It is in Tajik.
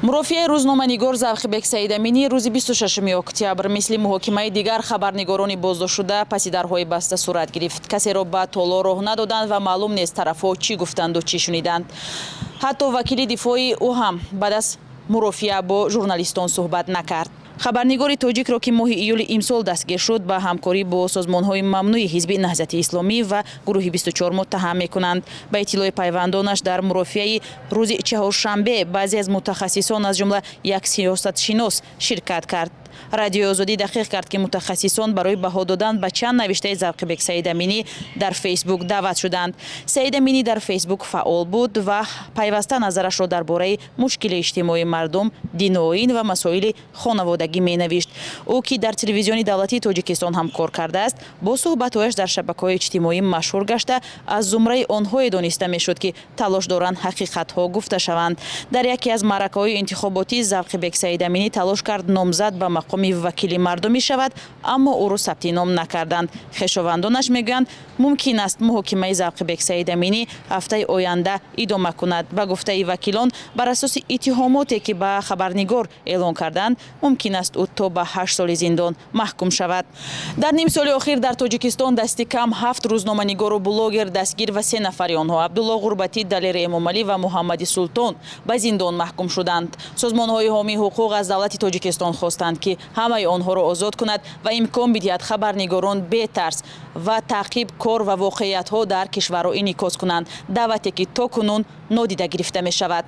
Мурофиаи рӯзноманигор Завқибек Саидаминӣ рӯзи 26 октябр мисли муҳокимаи дигар хабарнигорони боздоштшуда паси дарҳои баста сурат гирифт. Касеро ба толор роҳ надоданд ва маълум нест, тарафҳо чӣ гуфтанду чӣ шуниданд. Ҳатто вакили дифоии ӯ ҳам баъд аз мурофиа бо журналистон суҳбат накард. Хабарнигори тоҷикро, ки моҳи июли имсол дастгир шуд, ба ҳамкорӣ бо созмонҳои мамнӯи Ҳизби Наҳзати Исломӣ ва гурӯҳи 24 муттаҳам мекунанд. Ба иттилои пайвандонаш, дар мурофиаи рӯзи чаҳоршанбе баъзе аз мутахассисон, аз ҷумла як сиёсатшинос, ширкат кард. Радиои Озодӣ дақиқ кард, ки мутахассисон барои баҳо додан ба чанд навиштаи Завқибек Саидаминӣ дар Фейсбук даъват шуданд. Саидаминӣ дар Фейсбук фаъол буд ва пайваста назарашро дар бораи мушкили иҷтимоии мардум, дину оин ва масоили хонаводагӣ менавишт. Ӯ, ки дар Телевизиони давлатии Тоҷикистон ҳам кор кардааст, бо суҳбатҳояш дар шабакаҳои иҷтимоӣ машҳур гашта, аз зумраи онҳое дониста мешуд, ки талош доранд ҳақиқатҳо гуфта шаванд. Дар яке аз маъракаҳои интихоботӣ Завқибек Саидаминӣ талош кард номзад ба мақоми вакили мардумӣ шавад, аммо ӯро сабти ном накарданд. Хешовандонаш мегӯянд, мумкин аст муҳокимаи Завқибек Саидаминӣ ҳафтаи оянда идома кунад. Ба гуфтаи вакилон, бар асоси иттиҳомоте, ки ба хабарнигор эълон карданд, мумкин аст ӯ то ба 8 соли зиндон маҳкум шавад. Дар ним соли охир дар Тоҷикистон дасти кам ҳафт рӯзноманигору блогер дастгир ва се нафари онҳо, Абдулло Ғурбатӣ, Далери Эмомалӣ ва Муҳаммади Султон, ба зиндон маҳкум шуданд. Созмонҳои ҳомии ҳуқуқ аз давлати Тоҷикистон хостанд, ки ҳамаи онҳоро озод кунад ва имкон бидиҳад хабарнигорон бетарс ва таъқиб кор ва воқеиятҳо дар кишварро инъикос кунанд, даъвате ки то кунун нодида гирифта мешавад.